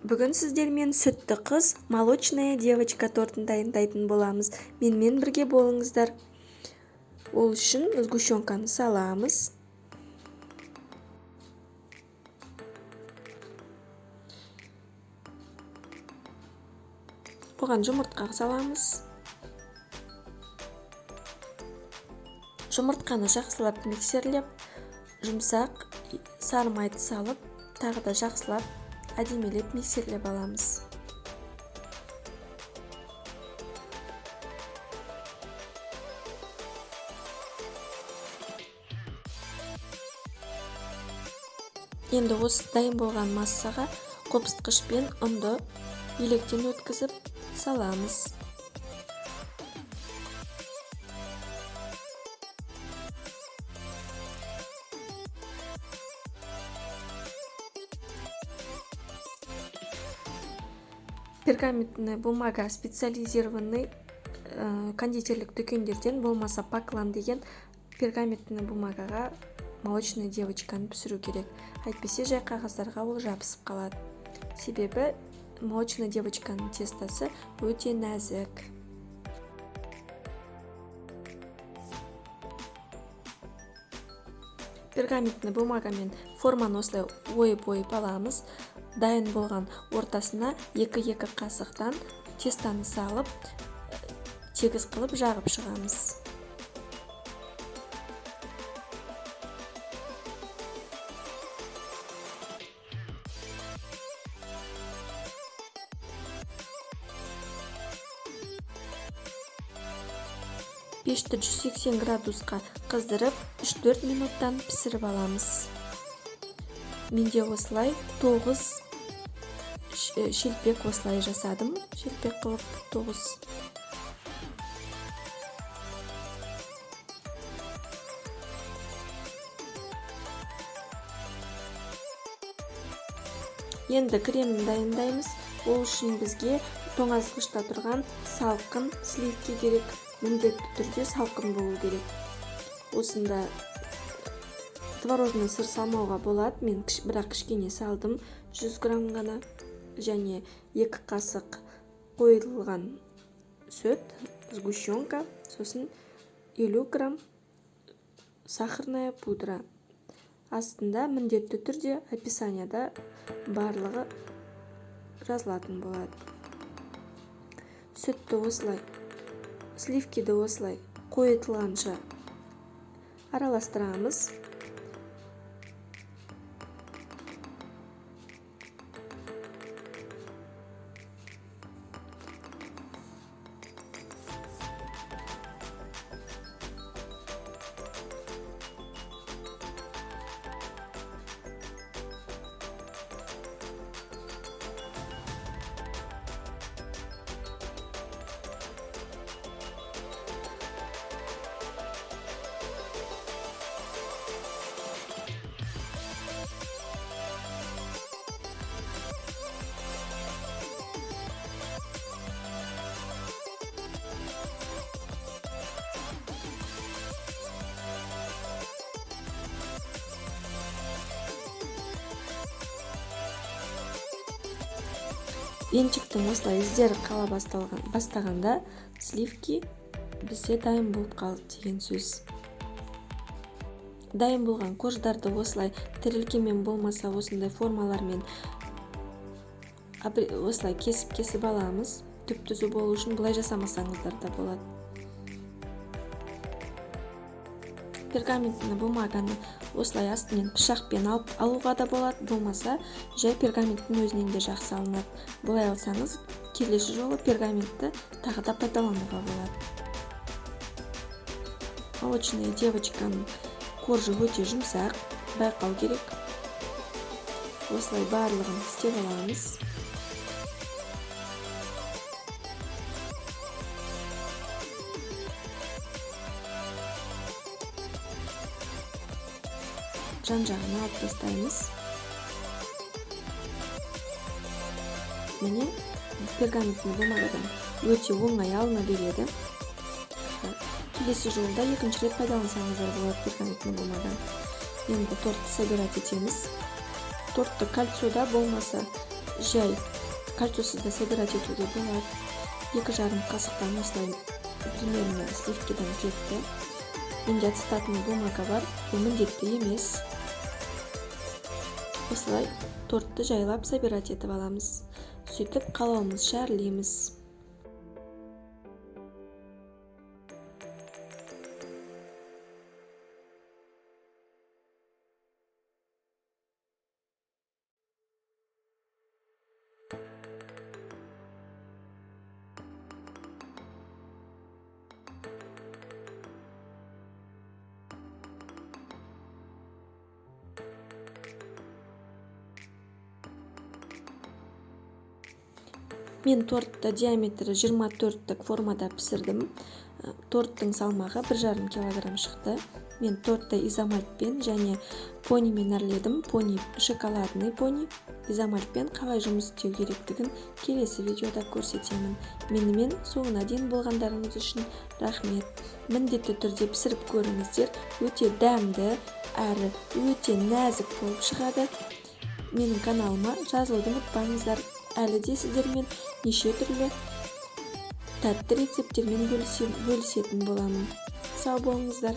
Бүгін сіздермен сүтті қыз, молочная девочка тортын дайындайтын боламыз. Менімен бірге болыңыздар. Ол үшін сгущенканы саламыз. Оған жұмыртқа саламыз. Жұмыртқаны жақсылап миксерлеп, жұмсақ сары майды салып, тағы да жақсылап әдемілеп миксерлеп аламыз. Енді осы дайын болған массаға қопсытқышпен ұнды електен өткізіп саламыз. Пергаментная бумага специализированный кондитерлік дүкендерден болмаса Паклан деген пергаментная бумагаға молочная девочканы пісіру керек. Әйтпесе жай қағаздарға ол жабысып қалады. Себебі молочная девочканың тестасы өте нәзік. Пергаментный бумагамен форманы осылай ойып-ойып аламыз. Дайын болған ортасына екі-екі қасықтан тестаны салып, тегіс қылып жағып шығамыз. Пешті 180 градусқа қыздырып, 3-4 минуттан пісіріп аламыз. Менде осылай 9 шелпек осылай жасадым. Шелпек қылып 9. Енді кремін дайындаймыз. Ол үшін бізге тоңазытқышта тұрған салқын сливки керек. Міндетті түрде салқын болу керек. Осында творожный сыр салмауға болады. Мен бірақ кішкене салдым, 100 грамм ғана. Және 2 қасық қойылған сүт, сгущенка, сосын 50 грамм сахарная пудра. Астында міндетті түрде описанияда барлығы жазылатын болады. Сүтті осылай, сливкиді осылай қойытылғанша араластырамыз. Венчиктің осылай іздері қала бастағанда сливки бізде дайын болып қалды деген сөз. Дайын болған корждарды осылай тірілкемен болмаса осындай формалармен осылай кесіп-кесіп аламыз. Түп-түзу болу үшін бұлай жасамасаңыздар да болады. Пергаментный бумаганы осылай астынан пышақпен алып алуға да болады, болмаса жай пергаменттің өзінен де жақсы алынады. Бұлай алсаңыз, келесі жолы пергаментті тағы да пайдалануға болады. Молочная девочканың коржы өте жұмсақ, байқау керек. Осылай барлығын істеп аламыз. Жан-жағын алып тастаймыз. Міне, пергаментный бумагадан өте оңай алына береді. Келесі жолда екінші рет пайдалансаңыздар болады пергаментный бумаганы. Енді тортты собирать етеміз. Тортты кольцода болмаса Жай кольцосыз да собирать етуге болады. 2,5 қасықтан осылай примерно сливкидан кетті. Менде ацетатный бумага бар, бұл міндетті емес. Осылай тортты жайлап собирать етіп аламыз. Сөйтіп қалауымызша әрлейміз. Мен тортты диаметрі 24-тік формада пісірдім. Торттың салмағы 1,5 килограмм шықты. Мен тортты изомальтпен және понимен әрледім. Пони шоколадный пони. Изомальтпен қалай жұмыс істеу керектігін келесі видеода көрсетемін. Менімен соңына дейін болғандарыңыз үшін рахмет. Міндетті түрде пісіріп көріңіздер. Өте дәмді, әрі өте нәзік болып шығады. Менің каналыма жазылуды ұмытпаңыздар. Әлі де сіздермен неше түрлі тәтті рецепттермен бөлісетін боламын. Сау болыңыздар.